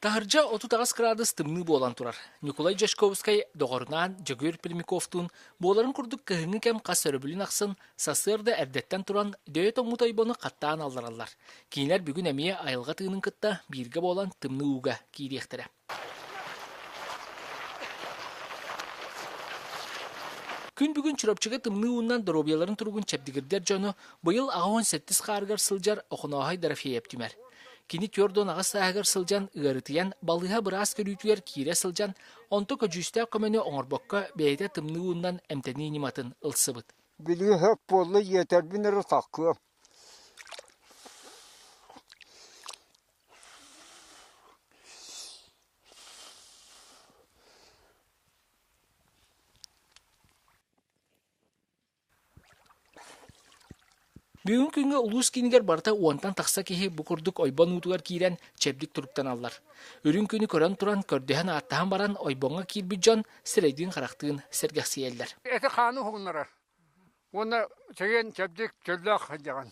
Таһырдьа 38 кыраадыс тымныы буолан турар. Ньукулай Дьячковскай доҕорунаан Дьөгүөр Пермяковтуун буоларын курдук кыһыҥҥы кэм хас өрөбүлүн ахсын сарсыарда эрдэттэн туран дөйө тоҥмут ойбону хаттаан аллараллар. Кинилэр бүгүн эмиэ айылҕа тыынын кытта бииргэ буолан тымныы ууга киириэхтэрэ. Күн бүгүн Чурапчыга тымныы уунан доруобуйаларын туругун чэбдигирдэр дьону быйыл 87 хаарыгар сылдьар Охонооһой Дорофеев түмэр. Кини 48 сааһыгар сылдьан ыарытыйан, балыыһа быраас көрүүтүгэр киирэ сылдьан, онто көдьүүстээх көмөнү оҥорбокко бэйэтэ тымныы уунан эмтэнии ньыматын ылсыбыт. Билигин сөп буолла иэтэрбин эрэ саккыам. Бүгүҥҥү күҥҥэ улуус киинигэр барыта уонтан тахса киһи бу курдук ойбон уутугар киирэн чэбдик туруктаналлар. Үрүҥ күнү көрөн туран, көрдөһөн-ааттаһан баран ойбоҥҥо киирбит дьон сирэйдиин-харахтыын сэргэхсийэллэр. Эти хааны уһугуннарар уонна чэгиэн чэбдик чөллөөх сылдьаҕын.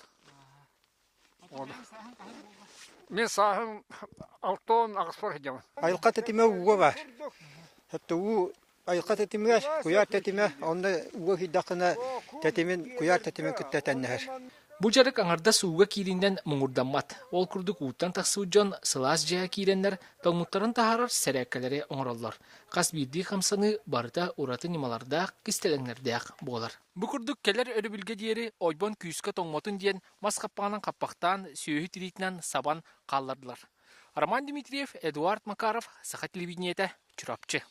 Мин сааһым 68-пар сылдьабын. Айылҕа тэтимэ ууга баар. Хатта уу айылҕа тэтимигэр куйаар тэтимэ, онно ууга киирдэххинэ тэтимин куйаар тэтимин кытта тэҥнэһэр. Бу дьарык аҥардас ууга кииринэн муҥурдаммат. Ол курдук ууттан тахсыбыт дьон сылаас дьиэҕэ киирэннэр тоҥмуттарын таһаарар сэрээккэлэри оҥороллор. Хас биирдии хамсаныы барыта ураты ньымалардаах, кистэлэҥнэрдээх буолар. Бу курдук кэлэр өрөбүлгэ диэри ойбон күүскэ тоҥмотун диэн мас хаппаҕынан хаппахтаан, сүөһү тириитинэн сабан хааллардылар. Роман Дмитриев, Эдуард Макаров, Саха телевидениетэ, Чурапчы.